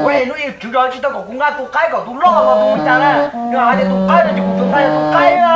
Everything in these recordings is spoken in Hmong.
Ua hnub ib tswv zos tsis tau kom kuv nqa tus qaib kom tus loj los tus mus cas na. Yog hais tias tus qaib no ces kuv tus nqa yog tus qaib na.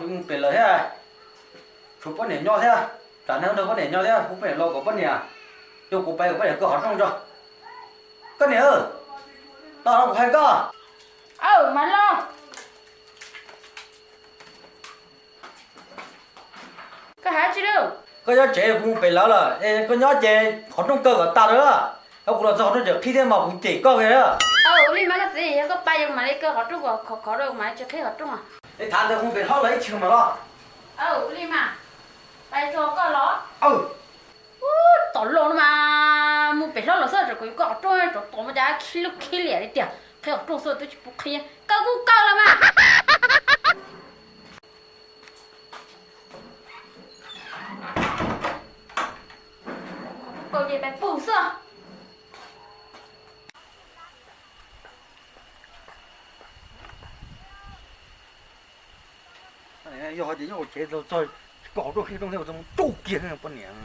Mus pem lawm thiab, tshuav poj niam nyob thiab, tsam no nrog poj niam nyob thiab, hu poj niam los kom poj niam coj kuv pais kom poj niam kaw qhov rooj tso. Koj niam, tos kuv hais koj. Aw, mas los. Koj hais tsi lawm? Koj nyob tsev, kuv mus pem lawm lawm, koj nyob ces qhov rooj kaw kom tas lawm. Yog kuv los txog qhov rooj tseem qhib thiab mas kuv cem koj kiag. Aw, ua li mas koj txiv, yog koj pais yog mam li kaw qhov rooj kom khov khov rau mam li tsis qhib qhov rooj. Es thaum ntawd mus pem hlob los ib chim mas los. Aw, ua li mas, pais tso koj los. Aw. Ub, tom los no mas mus pem hlob los xwb, tseem kom yus kaw qhov rooj, tsov tom mas cas khib lub khib liam li tiag, qhib qhov rooj xwb twb tsis pub qhib, kaw kuj kaw los mas. Kaw ces pais pw xwb. Yog hais tias nyob hauv tsev txog txog kaw qhov rooj qhib rooj thiab mus tsuj kiag poj niam.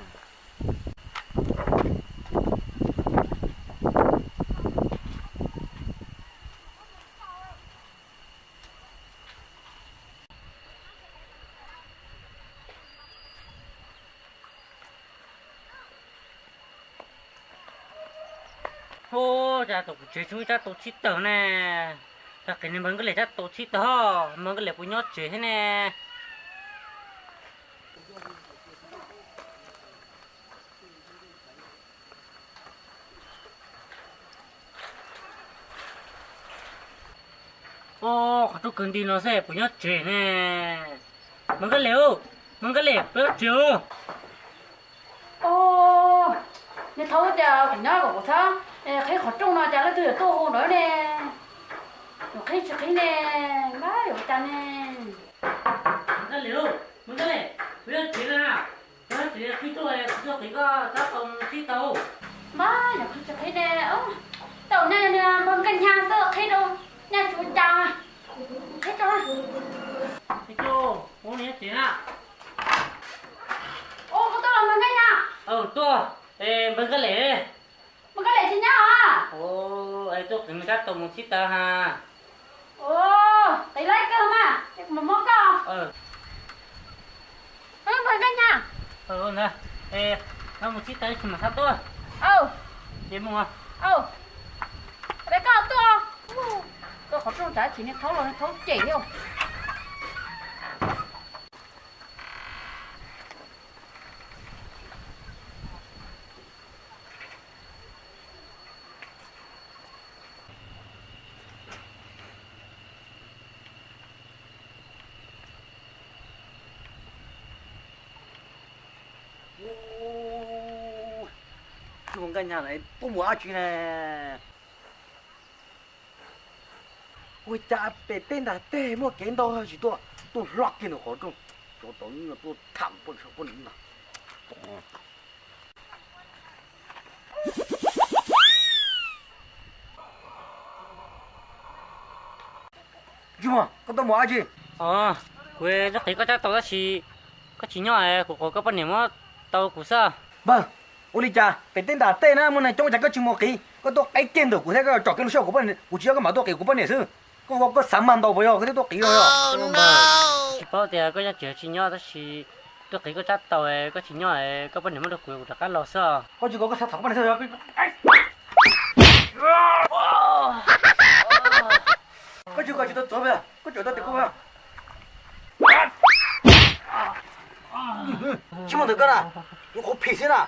Hu, cas tus kuv tsev tsis muaj tsab tau txhib tawg ne? Tag kis ne npawg Nkaj Liam tsab tau txhib tawg, npawg Nkaj Liam puas nyob tsev thiab ne? Ub, qhov rooj kaw nti no xwb puas nyob tsev ne? Npawg Nkaj Liam, npawg Nkaj Liam puas nyob tsev? Ub, niag thaub tias kuv nyob kom kuv txhob qhib qhov rooj no cas leej twg yuav tuaj hu ntawd ne? Yuav qhib tsis qhib ne? Npab yuav ua cas ne? Npawg Nkaj Liam, npawg Nkaj Liam, kuv nyob tsev na. Koj tsis qhib tuaj, kuv tuaj qhib koj tsab tau txhib tawg. Npab yuav qhib tsis qhib ne? Tau ne, npawg Nkaj Nyas tuaj qhib rau, nyaj tsis ua cas. Qhib tso. Ub, nyob tsev na. Ub, koj tuaj los npawg Nkaj Nyas? Tuaj, npawg Nkaj Liam. Npawg Nkaj Liam tsis nyob a? Tuaj qhib nws tsab tau mus txhib tawg ha. Ub, qhib laib kawg mas, ces kuv mam muab koj. Npawg Nkaj Nyas. Mus txhib tawg tsis mam xav tuaj. Ces mus. Peb koj tuaj. Koj qhov rooj tsav chim niag thaub los niag thaub cem thiab. Ub, Nkaj Nyas tuaj mus dab tsi ne? Ua cas pem tej nram tej muaj kev ntau tsis tuaj, tuaj hlob kiag nws qhov rooj, tsov tom tuaj tham poj niam ntag. Koj tuaj mus dab tsi? Kuv tuaj qhib koj tsab tau tab sis koj tsis nyob, kuv qhuas koj poj niam muab tau kuv xwb. Npawg, ua li cas pem tej nram tej na muaj neeg coob cas koj tsis mus qhib, koj tuaj qhib kiag ntawm kuv thiab koj tsom kiag lub suab kuv poj niam, kuv tsis nyob koj mam tuaj qhib kuv poj niam xwb. Koj ua koj xav mas ntaus puas yog koj thiaj tuaj qhib no yog? Tsis paub tias koj nyob tsev tsis nyob tab sis tuaj qhib koj tsab tau, koj tsis nyob, koj poj niam muab rau kuv kuv rov qab los xwb. Koj tsis kom koj xav tham koj poj niam xwb. Koj tsis kom tsis tau txov, koj tsis tau tias koj tsis muaj ntawm koj na, nyuam qhuav phim xwb na.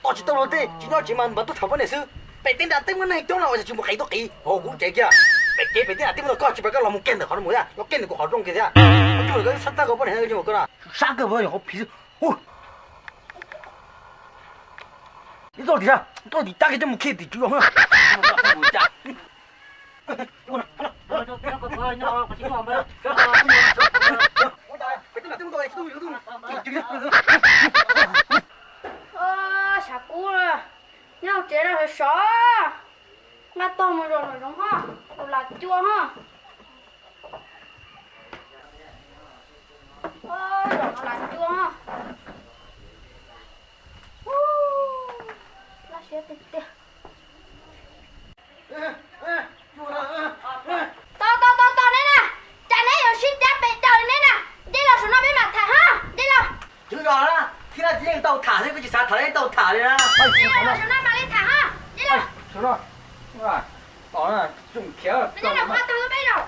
Tos tsis tau luag tej tsis nyob tsev mas npawg tuaj tham poj niam xwb. Pem tej nram tej muaj neeg coob na ua cas tsis mus qhib tuaj qhib hauv kuv tsev kiag. Pem kev pem tej nram tej muaj koj tsis pom koj los mus kiag ntawm qhov no mus thiab, los kiag ntawm kuv qhov rooj kiag thiab. Koj tsis muaj ntawm koj sab tag koj poj niam, koj tsis muaj koj na. Sab kawg puas yog qhuav phim xwb. Ib txoj tim sab, ib txoj tim cab kiag coj mus khi tim tswv zos. Ib txoj tim sab, ib txoj tim cab kiag coj mus khi tim tswv zos. Xav kub, nyob hauv tsev no sov sov, nqa tog mus zom zom zoov ho, tus lam cua ho. Zom tus lam cua ho. Laj siab tiag tiag. Tos tos tos tos neb na, cas neb yuav sib cab pes daws li neb na. Nce los saum no peb mam tham ho, nce los. Tswv zos na, thiab na, yeej tau tham xwb, koj tsis xav tham yeej tau tham li na. Nce los saum no mam li tham ho, nce los. Neb los qhov tag peb zaum.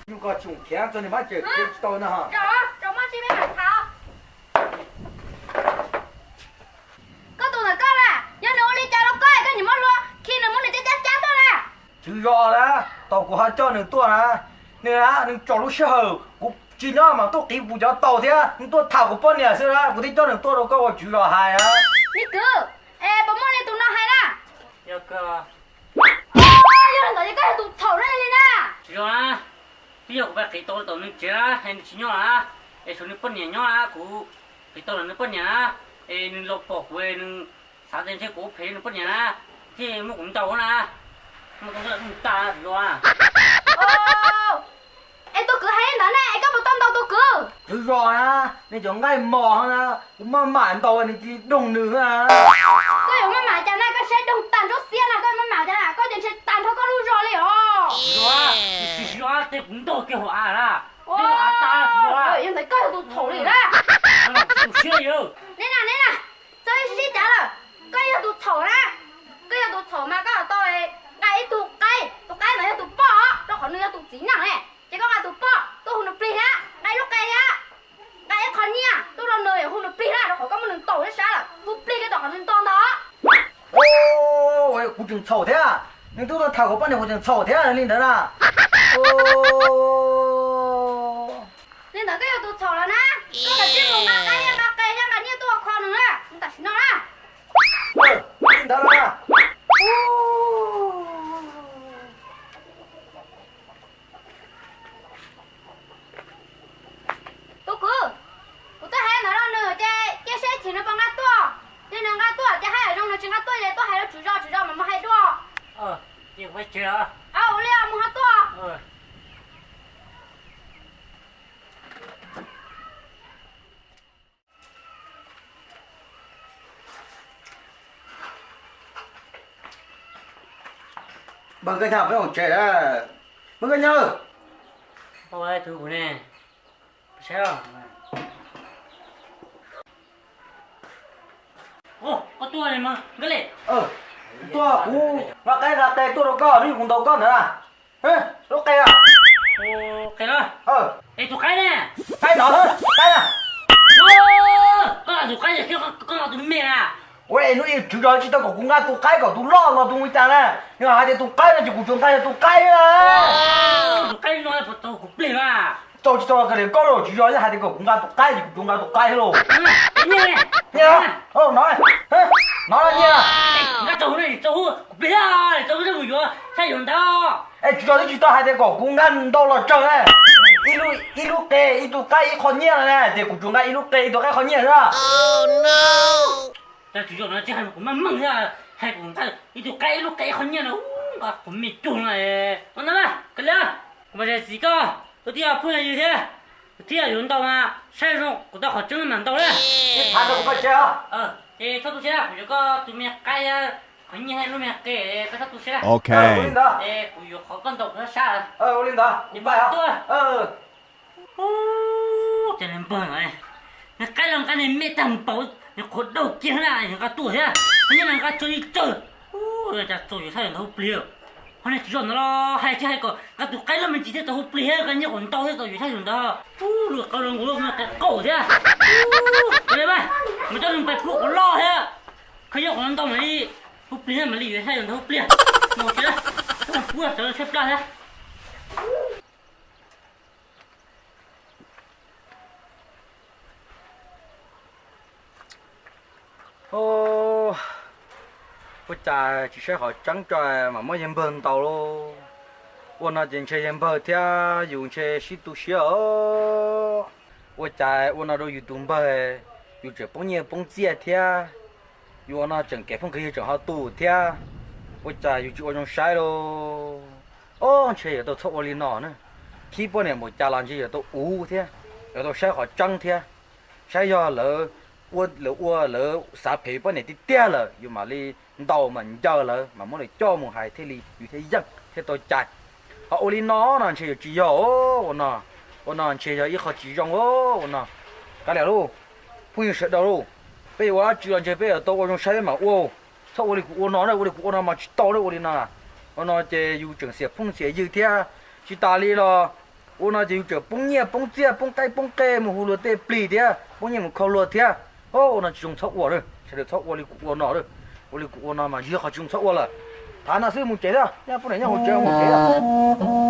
Nyuj ko tsis khiav txog nws mab ces khiav tsis tau no. Zaum, zaum maj tsis peb mam tham. Koj tus ntawm koj na, yog nws ua li cas rau koj, koj nim muab hlua khi nws muab nws tej cab cab tuaj na. Tswv zos na, tau kuv ho coj nws tuaj na, nws na, nws txog lub sij hawm kuv tsis nyob mas tuaj qiv kuv cov taus thiab, nws tuaj tham kuv poj niam xwb na, kuv thiaj coj nws tuaj rau koj ua tswv zos hais na. Me kwv, es puas muaj li tus no hais na? Yog li ntawd ces koj yog tus txhaum na li na. Tswv zos na, twb yog kuv pab qiv tau tom nws tsev na, es nws tsis nyob na, es tshuav nws poj niam nyob na, kuv qiv tau los nws poj niam na, es nws los pom kuv, nws xav tias ntshe kuv ua phem nws poj niam na, thiaj muab kuv ntaus na, muab tau ntaus tas los. Es tus kwv hais li ntawd ne, es koj puas tau ntaus tus kwv? Tswv zos na, nws cov nqaij mos na, kuv maj mam ntaus nws cia li doog nws na. Koj yuav maj mam cas na, koj saib doog tag nruab xiab na, koj maj mam cas na, koj ces ntshe tag nrho koj lub zos li os. Tswv zos, tej kuv ntaus kiag hauv av na, av tas. Yog ntawd koj yog tus txhaum li na. Neb na, neb na, txhob sib cav lawm, koj yog tus txhaum na. Koj yog tus txhaum mas koj tau nqa ib tug qaib, tus qaib ntawd yog tus poj, rau qhov nws yog tus txiv neej ne, ces koj nqa tus poj tuaj hu nws plig thiab, nqa ib lub qe thiab, nqa ib qho nyiaj tuaj rau nws hu nws plig na, rau qhov koj muab nws ntaus sab sab lawm, hu plig kiag rau qhov nws nto ntag. Kuv tseem txhaum thiab, nws twb tuaj tham kuv poj niam kuv tseem txhaum thiab li ntawd na. Li ntawd koj yog tus txhaum lawm na, koj kav tsij mus nqa qaib nqa qe thiab nqa nyiaj tuaj kho nws na, tam sim no na. Li ntawd los. Tus kwv, kuv twb hais ntawd rau nws ces cia seb chim nws puas nqa tuaj. Yog nws nqa tuaj ces haj yam zoo, nws tsis nqa tuaj ces tuaj hais rau tswv zos, tswv zos mas mus hais dua. Ua li mus ho tuaj. Npawg Nkaj Nyob, peb mus tsev lawm. Npawg Nkaj Nyob, koj tuaj li mas Nkaj Lej. Tuaj, kuv nqa qaib nqa qe tuaj rau koj, hnub kuv ntaus koj ntawd na. Lub qe a. Qe na. Es tus qaib ne? Qaib no, qaib na. Koj tus qaib es koj tus me na. Ua es hnub ib tswv zos tsis tau kom kuv nqa tus qaib kom tus loj los tus ua cas na. Nws hais tias tus qaib no ces kuv tsuas nqa yog tus qaib na. Tus qaib no puas tau kuv plig na? Tau tsis tau los koj los tswv zos hais tias kom kuv nqa tus qaib ces kuv tsuas nqa tus qaib lauj. Nyiaj no, no nyiaj. Nqa tau na, tau kuv plig na, tau mus yuav saib yuav ntawd. Es tswv zos twb tsis tau hais tias kom kuv nqa ntau los tsawg na. Ib lub qe ib tug qaib ib qho nyiaj no na, ces kuv tsuas nqa ib lub qe ib tug qaib qho nyiaj xwb. Tswv zos no tsis hais kuv maj meej thiab, hais kuv nqa ib tug qaib ib lub qe ib qho nyiaj no, nqa kuv me cug no. Ua ntawd, kawg li, kuv mas zam txim koj, koj twb yog phooj ywg thiab, kuv thiaj yuav ntaus mas saib zoo kuv tau qhov tseeb mam ntaus na. Ces txhob tu siab, kuv yuav koj tus me qaib, qhov nyiaj thiab lub me qe, koj txhob tu siab. Ua li ntawd. Es kuv yuav qhov koj ntaus kuv sab sab. Ua li ntawd, kuv pais tuaj. Ces npawg no, nws qaib los nqa nws me tag npaum, nws qhuav daug kiag na, nws nqa tuaj thiab, nws nqa tsawg li tsawg. Cas txaus yuav thaj yuav ntawd hu plig. Ho nej tswv zos ntawd los hais tsis hais kom nqa tus qaib loj me ntsis thiaj txaus hu plig thiab, nqa nyiaj kom ntau thiaj txaus yuav thaj yuav ntawd. Lub qe los nkaus lub me qe qaum thiab. Ua li mas, mus coj nws pais pub kom loj thiab, kho nyiaj kom ntau mam li hu plig thiab mam li yuav thaj yuav ntawd hu plig. Mus tsev, pub sawv tshiab plab thiab. Ua cas tsis saib qhov tseeb tso mas muab yawg npawg ntaus lauj. Ua no ces ntshe yawg npawg thiab yus ntshe sib tu siab os. Ua cas ua no rau yus tus npawg, yus tseem poob nyiaj poob txiaj thiab, yus ua no tseem kev phooj kev ywg tseem ho tu thiab, ua cas yus tsis ua zoo saib lauj? Ob, ntshe yuav tau txhob ua li no na. Khib poj niam npaum cas los ntshe yuav tau uv thiab, yuav tau saib qhov tseeb thiab. Saib yog lawv ua, lawv ua lawv xav phem poj niam tiag tiag lawm yus mam li ntaus mam ncaws lawv mas muab lawv coj mus hais thiaj li yus thiaj yeej thiaj tau cai. Ho ua li no no ntshe yuav tsis yog ua no, ua no ntshe yog ib qho tsis zoo ua no. Kav liam lauj, phooj ywg sawv daws lauj, peb yuav ua dab tsi los ntshe peb yuav tau ua zoo saib peb mam ua. Txhob ua li kuv ua no, ua li kuv ua no mas tsis tau ua li no. Ua no ces yus tseem xiam phooj xiam ywg thiab, tsis tas li los ua no ces yus tseem poob nyiaj poob txiaj poob qaib poob qe mus hu luag tej plig thiab poob nyiaj mus kho luag thiab. Ua no tsis zoo txhob ua, sawv daws txhob ua li kuv ua no. Ua li kuv ua no mas yog qhov tsis zoo txhob ua lawm. Thaum no xwb mus tsev thiab, nyob poj niam nyob hauv tsev mus tsev thiab.